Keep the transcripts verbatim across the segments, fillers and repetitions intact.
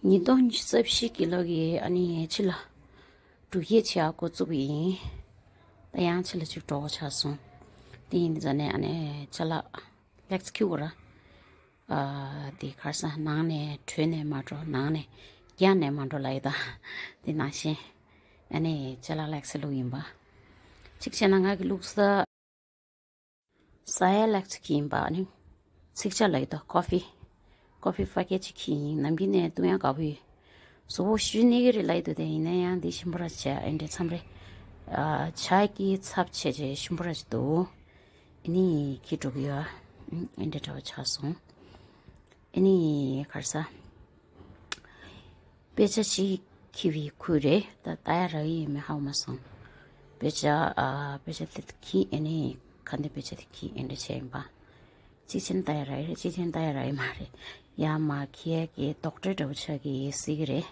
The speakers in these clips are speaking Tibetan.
ཉིས་སྟོང་ཉི་ཤུ་རྩ་བཞི་གི་ལོ་གི་ཨ་ནི་ཕྱི་ལ་འབྲུག་སྐད་བྱེད་ཡག་འགོ་བཙུགས་པ་ཡིན། ད་ཡང་ཕྱི་ལ་ཅིག་འགྲོ་དགོས་ཆགས་སོང་། དེ་ཡིན་ཙང་ནས་ཨ་ནི་ཅ་ལག་ལེགས་ཁྱུ་གོ་ར། ཨ་དེ་ཁར་ས་ནང་ནས་བྲོས་ནས་མ་འགྲོ། ནང་ནས་རྒྱ་ནས་མ་འགྲོ་ལ་ཡི་ད། དེ་ནང་བཞིན་ཨ་ནི་ཅ་ལག་ལེགས་སེ་བླུགས་ཡིན་པ། གཅིག་བྱས་ན་ང་གི་བླུགས་ས། ས་ཡ་ལེགས་ཅིག་ཡིན་པ་ནི། ཚིག་ཆ་ལ་ཡོད་དོ་ཀོ་ཕི། ཀོ་ཕི་ཕ་ཀེ་ཅིག་ཡིན། ནམ་རྒྱུན་ནས་བཏུང་ཡག་དགའ་པོ་ཡོད། གཟུགས་པོ་ཞུ་ནི་གི་རེད་ལ་ཡོད་དོ། དེ་ཡིན་ན་ཡང་འདི་ཞིམ་པོ་ར་བྱས་ཨེ་འདྲ་མཚམས་རེ། ཨ་ཇ་གི་ཚབ་བྱས་བྱས་ཞིམ་པོ་ར་ཅིག་འདུག་ཨ་ནི་ཁྱི་འགྲོ་གི་ཡོད། ཨེ་འདྲ་འདྲ་བོ་ཆགས་སོང་། ཨ་ནི་གར་ས། དཔེ་ཆ་ཞིག་འཁྱེར་བའི་ཁུལ་རེད། ད་ལྟ་ཡ་རག་ཡིན་མིན་ཧ་གོ་མ་སོང་། དཔེ་ཆ་ཨ་དཔེ་ཆ་དེ་འཁྱེར་ཨེ་ནི་ག་འདི་དཔེ་ཆ་དེ་འཁྱེར་ཨེ་འདྲ་བྱས་ཡིན་པ། གཅིག་ཆེན་ལྟ་ཡ་རག་ཡི་རེད། གཅིག་ཆེན་ལྟ་ཡ་རག་ཡི་མ་རེད། ཡ་མ་ཁྱེད་ཀྱི་རྡོག་ཁྲེས་འདྲ་བོ་ཆགས་ཀྱི་སྲིད་ཀྱི་རེད།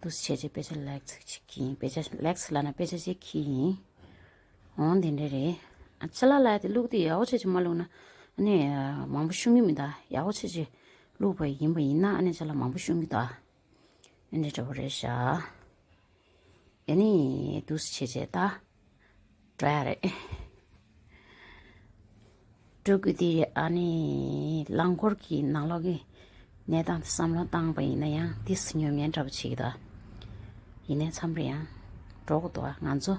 འདུག་སེ་བྱས་བྱས་དཔེ་ཆ་ལེགས་ཅིག་འཁྱེར་ཡིན། དཔེ་ཆ་ལེགས་ལབ་ན་དཔེ་ཆ་ཅིག་འཁྱེར་ཡིན། འོང་དེ་འདྲ་རེད། ཨ་ཅ་ལག་ལ་ཡ་དེ་བླུགས་དེ་ཡག་པོ་བྱས་བྱས་མ་བླུགས་ན་ཨ་ནི་མང་པོ་ཤོང་གི་མི་འདུག་ཡག་པོ་བྱས་བྱས་བླུགས་པ་ཡིན་པ་ཡིན་ན་ཨ་ནི་ཅ་ལག་མང་པོ་ཤོང་གི་འདུག་ཨ་ནི་འདྲ་བོ་རེད་ཤག་ཨ་ནི་འདུག་སེ་བྱས་བྱས་ད་འགྲོ་ཡ་རེད། འགྲོ་དགོས་དེ་ཨ་ནི་རླངས་འཁོར་གྱི་ནང་ལོགས་ཀྱི་གནས་སྟངས་དེ་བསམ་བློ་བཏང་པ་ཡིན་ན་ཡང་ཏོག་ཙམ་ཉོབ་ཉེན་འདྲ་པོ་བྱེད་ཀྱི་འདུག་ཡིན་ནའི་མཚམས་རེ་ཡང་འགྲོ་དགོས་འདུག་ང་ཚོ་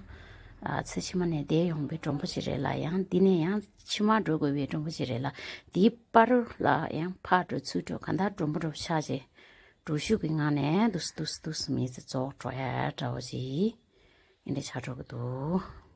ཨ་ཚེ་ཕྱི་མ་ནས་བསྡད་ཡོང་པའི་མགྲོན་པོ་ཅིག་རེད་ལ། ཡང་འདི་ནས་ཡང་ཕྱི་མ་འགྲོ་དགོས་པའི་མགྲོན་པོ་ཅིག་རེད་ལ། དེའི་བར་ལ་ཡང་ཕར་འགྲོ་ཚུར་འགྲོ་གང་ལྟར་མགྲོན་པོ་འདྲ་པོ་ཆགས་བྱས་འགྲོ་ཤུགས་ཀྱི་ངང་ནས་འདུག་སེ་འདུག་སེ་འདུག་སེ་མི་ཚེ་རྫོགས་འགྲོ་ཡ་འདྲ་པོ་ཅིག་ཡིན་འདྲ་ཆགས་འགྲོ་གི་འདུག